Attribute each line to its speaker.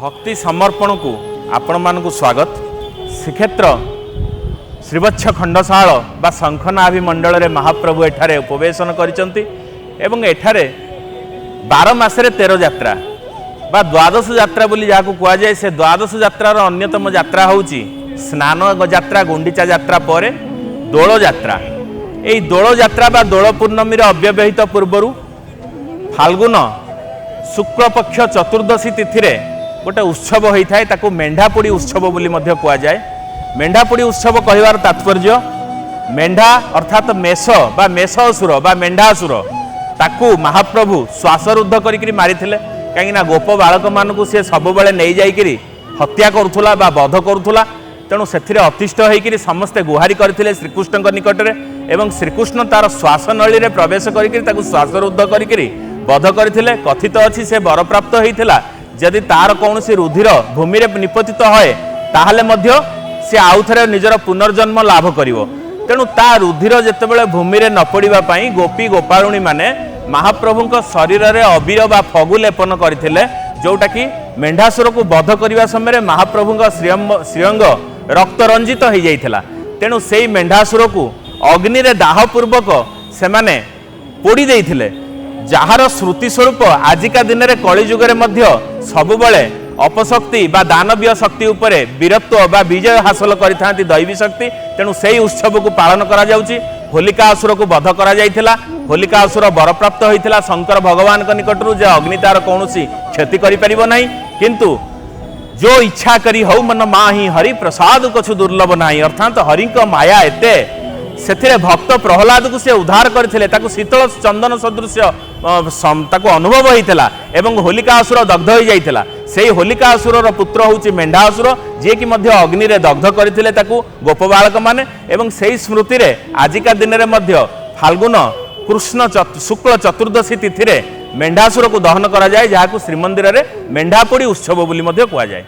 Speaker 1: ଭକ୍ତି ସମର୍ପଣକୁ ଆପଣମାନଙ୍କୁ ସ୍ୱାଗତ। ଶ୍ରୀକ୍ଷେତ୍ର ଶ୍ରୀବତ୍ସ ଖଣ୍ଡଶାଳ ବା ଶଙ୍ଖନାଭି ମଣ୍ଡଳରେ ମହାପ୍ରଭୁ ଏଠାରେ ଉପବେଶନ କରିଛନ୍ତି ଏବଂ ଏଠାରେ 12 ମାସରେ 13 ଯାତ୍ରା ବା ଦ୍ୱାଦଶ ଯାତ୍ରା ବୋଲି ଯାହାକୁ କୁହାଯାଏ, ସେ ଦ୍ୱାଦଶ ଯାତ୍ରାର ଅନ୍ୟତମ ଯାତ୍ରା ହେଉଛି ସ୍ନାନ ଯାତ୍ରା। ଗୁଣ୍ଡିଚା ଯାତ୍ରା ପରେ ଦୋଳ ଯାତ୍ରା। ଏହି ଦୋଳ ଯାତ୍ରା ବା ଦୋଳ ପୂର୍ଣ୍ଣମୀର ଅବ୍ୟବହିତ ପୂର୍ବରୁ ଫାଲ୍ଗୁନ ଶୁକ୍ଳପକ୍ଷ ଚତୁର୍ଦ୍ଦଶୀ ତିଥିରେ ଗୋଟେ ଉତ୍ସବ ହୋଇଥାଏ। ତାକୁ ମେଣ୍ଢାପୋଡ଼ି ଉତ୍ସବ ବୋଲି ମଧ୍ୟ କୁହାଯାଏ। ମେଣ୍ଢାପୋଡ଼ି ଉତ୍ସବ କହିବାର ତାତ୍ପର୍ଯ୍ୟ, ମେଣ୍ଢା ଅର୍ଥାତ୍ ମେଷ ବା ମେଷ ଅସୁର ବା ମେଣ୍ଢା ଅସୁର, ତାକୁ ମହାପ୍ରଭୁ ଶ୍ୱାସରୁଦ୍ଧ କରିକିରି ମାରିଥିଲେ। କାହିଁକିନା ଗୋପ ବାଳକମାନଙ୍କୁ ସେ ସବୁବେଳେ ନେଇଯାଇକିରି ହତ୍ୟା କରୁଥିଲା ବା ବଧ କରୁଥିଲା। ତେଣୁ ସେଥିରେ ଅତିଷ୍ଠ ହୋଇକରି ସମସ୍ତେ ଗୁହାରି କରିଥିଲେ ଶ୍ରୀକୃଷ୍ଣଙ୍କ ନିକଟରେ ଏବଂ ଶ୍ରୀକୃଷ୍ଣ ତାର ଶ୍ୱାସନଳୀରେ ପ୍ରବେଶ କରିକିରି ତାକୁ ଶ୍ୱାସରୁଦ୍ଧ କରିକିରି ବଧ କରିଥିଲେ। କଥିତ ଅଛି, ସେ ବରପ୍ରାପ୍ତ ହୋଇଥିଲା, ଯଦି ତାର କୌଣସି ରୁଧିର ଭୂମିରେ ନିପତିତ ହୁଏ, ତାହେଲେ ମଧ୍ୟ ସେ ଆଉଥରେ ନିଜର ପୁନର୍ଜନ୍ମ ଲାଭ କରିବ। ତେଣୁ ତା ରୁଧିର ଯେତେବେଳେ ଭୂମିରେ ନ ପଡ଼ିବା ପାଇଁ ଗୋପୀ ଗୋପାଳୁଣୀମାନେ ମହାପ୍ରଭୁଙ୍କ ଶରୀରରେ ଅବିର ବା ଫଗୁ ଲେପନ କରିଥିଲେ, ଯେଉଁଟାକି ମେଣ୍ଢାସୁରକୁ ବଧ କରିବା ସମୟରେ ମହାପ୍ରଭୁଙ୍କ ଶ୍ରୀଅଙ୍ଗ ରକ୍ତରଞ୍ଜିତ ହୋଇଯାଇଥିଲା। ତେଣୁ ସେଇ ମେଣ୍ଢାସୁରକୁ ଅଗ୍ନିରେ ଦାହପୂର୍ବକ ସେମାନେ ପୋଡ଼ି ଦେଇଥିଲେ, ଯାହାର ସ୍ମୃତି ସ୍ୱରୂପ ଆଜିକା ଦିନରେ କଳିଯୁଗରେ ମଧ୍ୟ ସବୁବେଳେ ଅପଶକ୍ତି ବା ଦାନବୀୟ ଶକ୍ତି ଉପରେ ବୀରତ୍ୱ ବା ବିଜୟ ହାସଲ କରିଥାନ୍ତି ଦୈବୀ ଶକ୍ତି। ତେଣୁ ସେଇ ଉତ୍ସବକୁ ପାଳନ କରାଯାଉଛି। ହୋଲିକା ଅସୁରକୁ ବଧ କରାଯାଇଥିଲା। ହୋଲିକା ଅସୁର ବରପ୍ରାପ୍ତ ହୋଇଥିଲା ଶଙ୍କର ଭଗବାନଙ୍କ ନିକଟରୁ ଯେ ଅଗ୍ନି ତାର କୌଣସି କ୍ଷତି କରିପାରିବ ନାହିଁ। କିନ୍ତୁ जो इच्छा करी हऊ मन माही, हरि प्रसाद कछु दुर्लभ ନାହିଁ। ଅର୍ଥାତ୍ ହରିଙ୍କ ମାୟା ଏତେ, ସେଥିରେ ଭକ୍ତ ପ୍ରହ୍ଲାଦକୁ ସେ ଉଦ୍ଧାର କରିଥିଲେ। ତାକୁ ଶୀତଳ ଚନ୍ଦନ ସଦୃଶ୍ୟ ତାକୁ ଅନୁଭବ ହୋଇଥିଲା ଏବଂ ହୋଲିକା ଅସୁର ଦଗ୍ଧ ହୋଇଯାଇଥିଲା। ସେଇ ହୋଲିକା ଅସୁରର ପୁତ୍ର ହେଉଛି ମେଣ୍ଢା ଅସୁର, ଯିଏକି ମଧ୍ୟ ଅଗ୍ନିରେ ଦଗ୍ଧ କରିଥିଲେ ତାକୁ ଗୋପ ବାଳକମାନେ। ଏବଂ ସେଇ ସ୍ମୃତିରେ ଆଜିକା ଦିନରେ ମଧ୍ୟ ଫାଲ୍ଗୁନ କୃଷ୍ଣ ଶୁକ୍ଳ ଚତୁର୍ଦ୍ଦଶୀ ତିଥିରେ ମେଣ୍ଢାସୁରକୁ ଦହନ କରାଯାଏ, ଯାହାକୁ ଶ୍ରୀମନ୍ଦିରରେ ମେଣ୍ଢାପୋଡ଼ି ଉତ୍ସବ ବୋଲି ମଧ୍ୟ କୁହାଯାଏ।